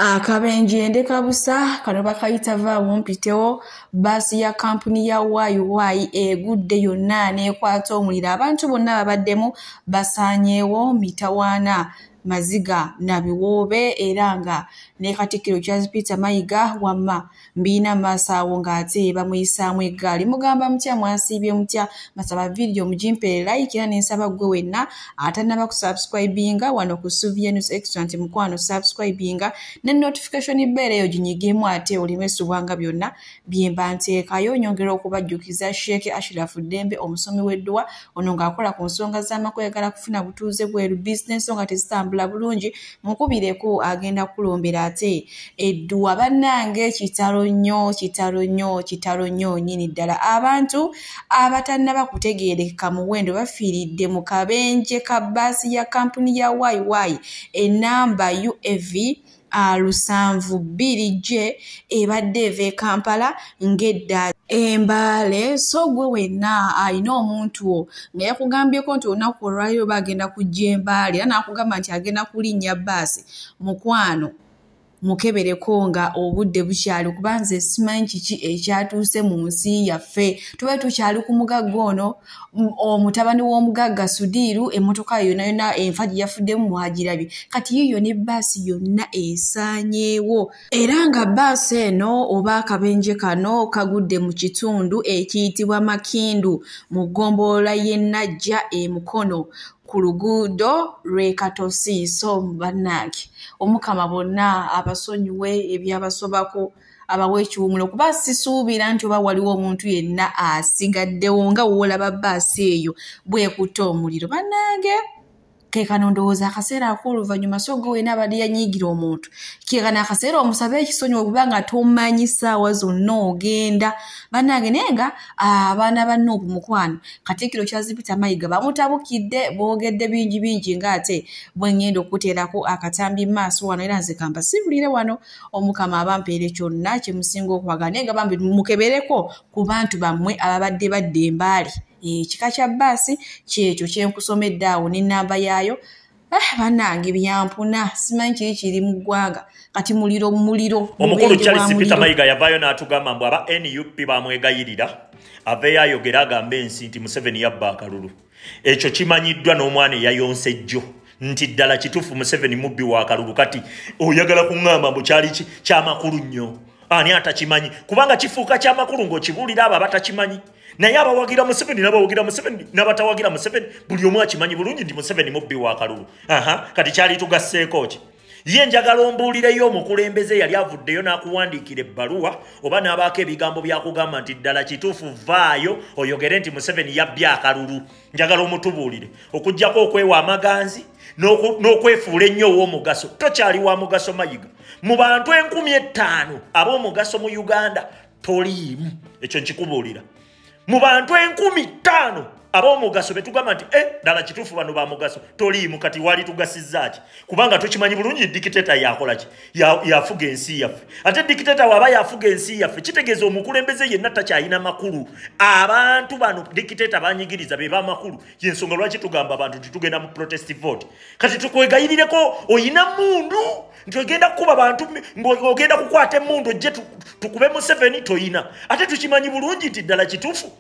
Akabenje ndekabusa kano bakayita vaawo mpitewo. Baasi ya kampuni ya YY egudde yonna n'ekwata omuliro. Abantu bonna babaddemu basaanyeewo mitawaana, maziga na biwoobe, era nga ne Katikkiro Charles Peter Mayiga wamma mbiina maaso awo ng'ate bamuyisaamu eggaali. Mugamba mutya, mwasiibye mutya? Masaba vidiyo mugimpeere like, era nensaba ggwe wenna atannaba kusubscribinga wano ku Suvia News Extra nti mukwano subscribinga ne notification bell eyo ginyigemu, ate oleme subwanga byonna bye mba nteekayo. Nyongera okubajjukiza Sheikh Ashraf Ddembe, omusomi w'edduwa ono ng'akola ku nsonga z'amaka, oyagala kufuna butuuze bweru, bizinesi nga tezitambula bulungi, mukubireko agenda kukulombera ate edduwa. Bannange, kitalo nnyo, kitalo nnyo, kitalo nnyo nnyini ddala. Abantu abatannaba kutegeerekeka muwendo bafiiridde mu kabenje ka bbaasi ya kampuni ya YY enamba UAV 72 J ebadde eva e Kampala ng'edda Embaale. So gwe wenna alina omuntu wo nga yakugambyeko nti olunaku olwaleero bagenda kujja Embaale, era n'akugamba nti agenda kulinnya bbaasi, mukwano mukebereko nga obudde bukyali, kuba nze simanyi kiki ekyatuuse mu nsi yaffe. Tuba tukyali ku mugagga ono, omutabani w'omugagga Sudiiru, emmotoka yonna yonna enfa gye yafuddemu mwagirabye. Kati yiyo ne bbaasi yonna esaanyeewo, era nga bbaasi eno oba akabenje kano kagudde mu kitundu ekiyitibwa Makindu mu ggombolola y'e Najja e Mukono ku luguudo lw'e Katosi. So bannange, Omukama bonna abasonyiwe ebyabasobako, abawa ekiwumulo, kuba sisuubira nti oba waliwo omuntu yenna asigaddewo nga woolaba bbaasi eyo bwekutte omuliro. Bannange, ke kano ndowooza akaseera ak'oluvannyuma. So gwe wenna abadde yanyiigira omuntu, ke kano akaseera omusabe ekisonyiwo, kubanga tomanyi ssaawa zonna ogenda. Bannange, naye nga abaana ba Nuupu, mukwano Katikkiro Charles Peter Mayiga bamutabukidde, boogedde bingi bingi, ng'ate bwe ŋŋenda okuteerako akatambi mu maaso wano. Era nze kamba sibulire wano, Omukama abampeere kyonna kye musinga okwagala, naye nga bambi mukebereko ku bantu bammwe ababadde badda Embaale. Ekika kya bbaasi kyekyo kyenkusomedde awo n'ennamba yaayo. Bannange, byampuna, simanyi kiri kiri mu ggwanga kati. Muliro, muliro. Omukulu Charles Peter Mayiga yavaayo n'atugamba mbu aba NUP bamwegayirira aveeyo ayogere agambe ensi nti Museveni yabba akalulu. Ekyo kimanyiddwa n'omwana eyayonsa ejjo nti ddala kituufu Museveni mubbi wa kalulu. Kati oyagala kuŋŋamba mbu kyali kyamakulu nnyo? Ani atakimanyi? Kubanga kifuuka kyamakulu ng'okibuulira abo abatakimanyi. Naye abawagira Museveni n'abawagira Museveni n'abatawagira Museveni, buli omu akimanyi bulungi nti Museveni mubbi wa kalulu. Aha, kati kyali tugasseeko ki? Ye njagala ombuulireyo omukulembeze yali avuddeyo n'akuwandiikira ebbaluwa oba n'abaako ebigambo byakugamba nti ddala kituufu vaayo oyogere nti Museveni yabbye akalulu. Njagala omutubuulire, okuggyako okwewa amaganzi n'okwefuula ennyo ow'omugaso. Tokyali wa mugaso, Mayiga. Mu bantu 5000 ab'omugaso mu Uganda toliimu, ekyo nkikubuulira. Mu bantu 5000 ab'omugaso betugamba nti ddala kituufu bano ba mugaso, toliimu. Kati wali tugasizza ki? Kubanga tukimanyi bulungi dictator yakola ki? Yafuga ensi yaffe. Ate dictator waba yafuga ensi yaffe, kitegeeza omukulembeze yenna takyalina makulu. Abantu bano dictator banyigiriza be bamakulu. Yensonga lwaki tugamba abantu nti tugenda mu protest vote. Kati tukwegayirireko, oyina mundu nti ogenda kukuba bantu, ng'ogenda kukwata emmundu ojje tukube Museveni? Toyina. Ate tukimanyi bulungi nti ddala kituufu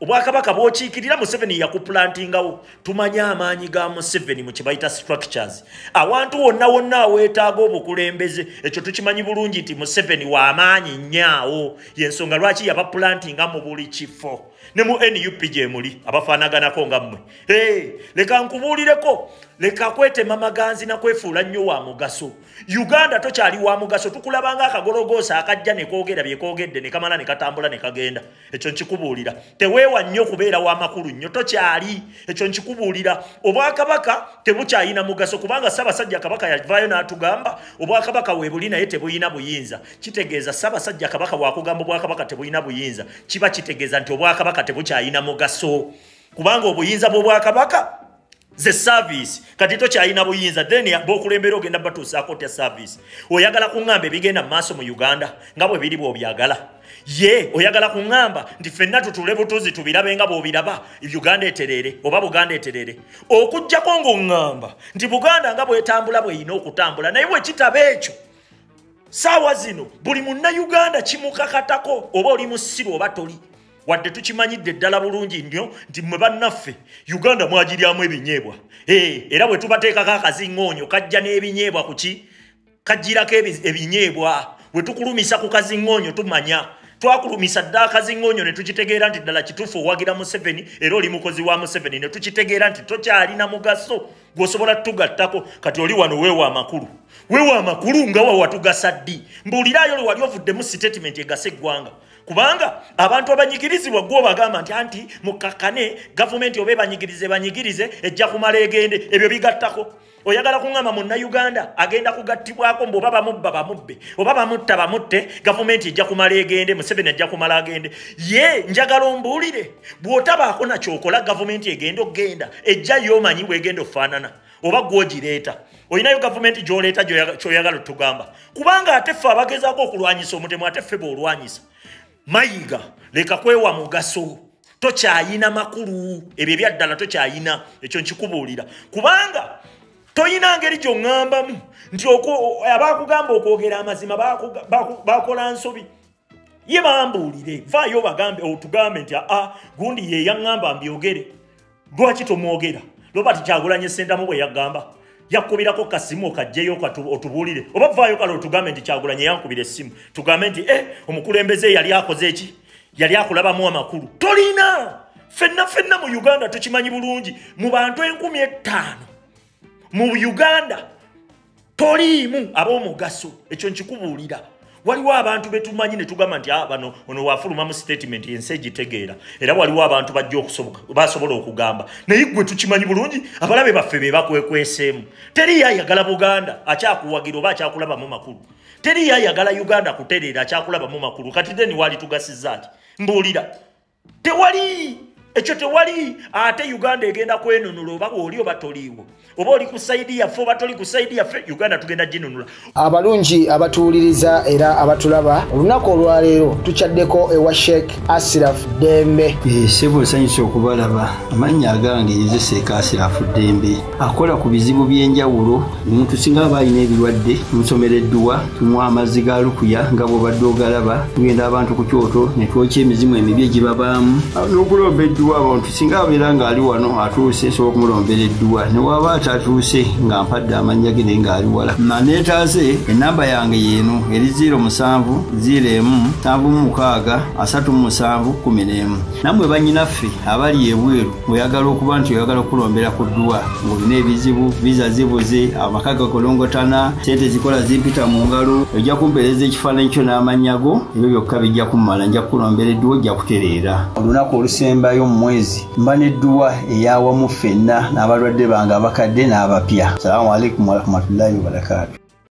obwakabaka bw'okiikirira Museveni yakuplantingawo. Tumanyi amaanyi ga Museveni mu kye bayita structures, awantu wonna wonna aweetaaga obukulembeze. Ekyo tukimanyi bulungi nti Museveni w'amaanyi nnyo. Yensonga lwaki yabaplantinga mu buli kifo, ne mu NUP gye muli abafaanaganako nga mmwe. Hey, leka nkubuulireko, leka kwetema maganzi na kwefuula nnyo wa mugaso. Uganda tokyali wa mugaso. Tukulabanga akagologoosa akajja ne koogera bye koogedde ne kamala ne katambula ne kagenda. Ekyo nkikubuulira, teweewa nnyo kubeera wa makulu nnyo, tokyali. Ekyo nkikubuulira, obwakabaka tebukyayina mugaso, kubanga Ssaabasajja Kabaka yavaayo n'atugamba obwakabaka weebuli naye tebuyina buyinza. Kitegeeza Ssaabasajja Kabaka bw'akugamba obwakabaka tebuyina buyinza, kiba kitegeeza nti obwakabaka tebukyayina mugaso, kubanga obuyinza bw'obwakabaka ze service. Kati tokyalina buyinza, then b'okulembera ogenda batuusaako otya service? Oyagala kuŋŋamba ebigenda mu maaso mu Uganda nga bwe biri bw'obyagala? Ye oyagala kuŋŋamba nti ffenna tutule butuzi tubirabe nga bw'obiraba, Uganda etereere oba Buganda etereere? Okuggyako ng'oŋŋamba nti Buganda nga bwetambula bweyina okutambula, naye bwe kitaba ekyo Saawa zino buli munnayuganda kimukakatako, oba oli musiru oba toli, wadde tukimanyidde ddala bulungi nnyo nti mmwe bannaffe Uganda mwagiryamu ebinyeebwa. Era bwe tubateekako akaziŋŋoonyo kajja n'ebinyeebwa ku ki? Kajjirako ebinyeebwa. Bwe tukulumisa ku kaziŋŋoonyo tumanya twakulumisa dda akaziŋŋoonyo ne tukitegeera nti ddala kituufu owagira Museveni era oli mukozi wa Museveni, ne tukitegeera nti tokyalina mugaso gw'osobola tugattako. Kati oli wano weewa amakulu, weewa amakulu nga wa watugasa ddi? Mbuulirayo lwe wali ovuddemu statement egasa eggwanga, kubanga abantu abanyigirizibwa gwe obagamba nti anti mukakkane gavumenti oba ebanyigirize banyigirize ejja kumala egende. Ebyo bigattako. Oyagala kuŋŋamba munnayuganda agenda kugattibwako mbu oba bamubba bamubbe oba bamutta bamutte, gavumenti ejja kumala egende, Museveni ajja kumala agende. Ye njagala ombuulire, bw'otabaako nakyokola gavumenti egenda okgenda ejja yomanyi bwegenda ofaanana oba gw'ogireeta. Olinayo gavumenti gy'oleeta ky'oyagala otugamba, kubanga ate ffe abagezaako okulwanyisa omutemu, ate ffe bw'olwanyisa. Mayiga leka kwewa mugaso, tokyayina makulu, ebyo ebyaddala tokyayina, ekyo nkikubuulira, kubanga toyina ngeri gy'oŋŋambamu nti abaakugamba okwogera amazima bakola nsobi. Ye bambuulire, vaayo bagambe otugambe nti aa gundi ye yaŋŋamba mbyogere, lwaki tomwogera? Robert Kyagulanyi Ssentamu bwe yagamba yakubirako kasimu okajjeyo otubuulire, oba vaayo kale otugambe nti Kyagulanyi yankubira essimu, tugambe nti omukulembeze yali akoze eki, yali akulabamu amakulu. Tolina. Ffenna ffenna mu Uganda tukimanyi bulungi, mu bantu 5000 mu Uganda toliimu ab'omugaso, ekyo nkikubuulira. Waliwo abantu betumanyi ne tugamba nti bano ono wafuluma mu statement ensi egitegeera, era waliwo abantu bajja okusoboka basobola okugamba, naye gwe tukimanyi bulungi abalabe baffe be bakwekweseemu. Teriyo ayagala Buganda akyakuwagira oba akyakulabamu makulu, teriyo ayagala Uganda kutereera akyakulabamu makulu. Kati then wali tugasizza ki? Mbuulira, tewali ekyo, tewali. Ate Uganda egenda kwenunula oba oli oba toliiwo, oba oli ku sayidi yaffe oba toli ku sayidi yaffe, Uganda tugenda ginunula. Abalungi abatuwuliriza era abatulaba, olunaku olwaleero tukyaddeko ewa Sheikh Asiraf Ddembe. Ssebo nsanyuse okubalaba. Amannya agange nze Sheikh Asiraf Ddembe, akola ku bizibu by'enjawulo. Omuntu singa aba alina ebirwadde tumusomera edduwa, tumuwa amazzi ga lukuya nga bw'obadde ogalaba, tugenda abantu ku kyoto ne twokya emizimu emibi egibabaamu n'okulomba edduwa. Abantu singa abeera ng'ali wano atuuse, nsobola okumulombera edduwa, ne waba atatuuse nga mpadde amannya ge naye ng'ali wala. Neetaase ennamba yange yeeno eri 07 01 76 37 11. Nammwe bannyinaffe abali ebweru oyagala okuba nti oyagala okulombera ku dduwa ng'olina ebizibu, viza zibuze, amaka gakolongotana, ssente zikola zimpita mu ngalo, ojja kumpeereza ekifaananyi kyo n'amannya go, ebyo byokka bijja kummala, nja kukulombera edduwa ojja kutereera. Olunaku olusembayo mu mwezi mba n'edduwa eyawamu ffenna n'abalwadde bange abakadde n'abapya. Salaamu alaikum warahmatullahi wabarakaatu.